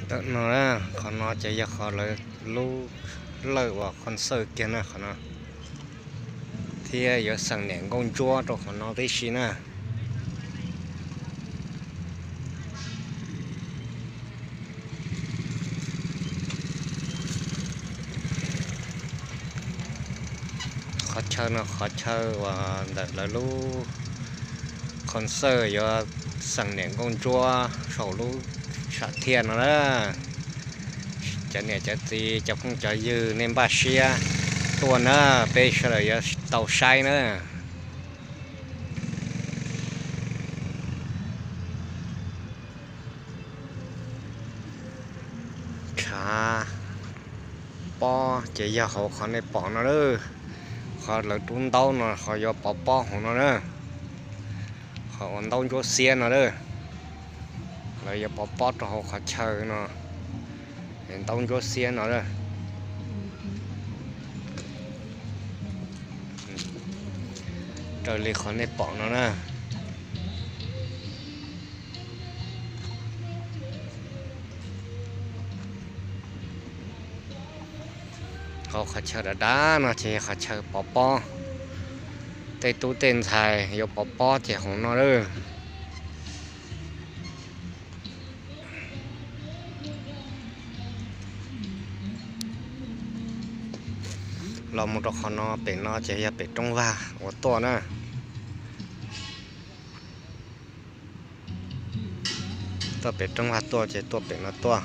Tam no, qhov no ces yog qhov lawv lub lawj uas qhov xawj kiag na qhov no, thiab yuav xeem niam nkauj ntsuab rau qhov no tib si na. Qhov chaw no qhov chaw uas ntawm lawv lub qhov xawj yuav xeem niam nkauj ntsuab saum lub sam thiaj no na. Cov niam cov txiv cov phooj cov ywg nej npaj siab tuaj na, peb sawv daws yuav tau saib na. Tshav pob ces yog hauv qhov nej pom no lawm. Qhov lawv rub ntaub no qhov yuav pov pob hauv no na. Qhov uas ntaub ntsuab xiab no lawm. Lawv yuav pov pob rau hauv qhov chaw no, ntaub ntsuab xiab no lawm. Raws li qhov nej pom no na. Hauv qhov chaw dav dav no ces yog qhov chaw pov pob. Tej tub tej ntxhais yuav pov pob ces hauv no lawm. Los mus rau qhov no, pem no ces yog pem roob vag uas tuaj na. Tuaj pem roob vag tuaj ces tuaj pem no tuaj.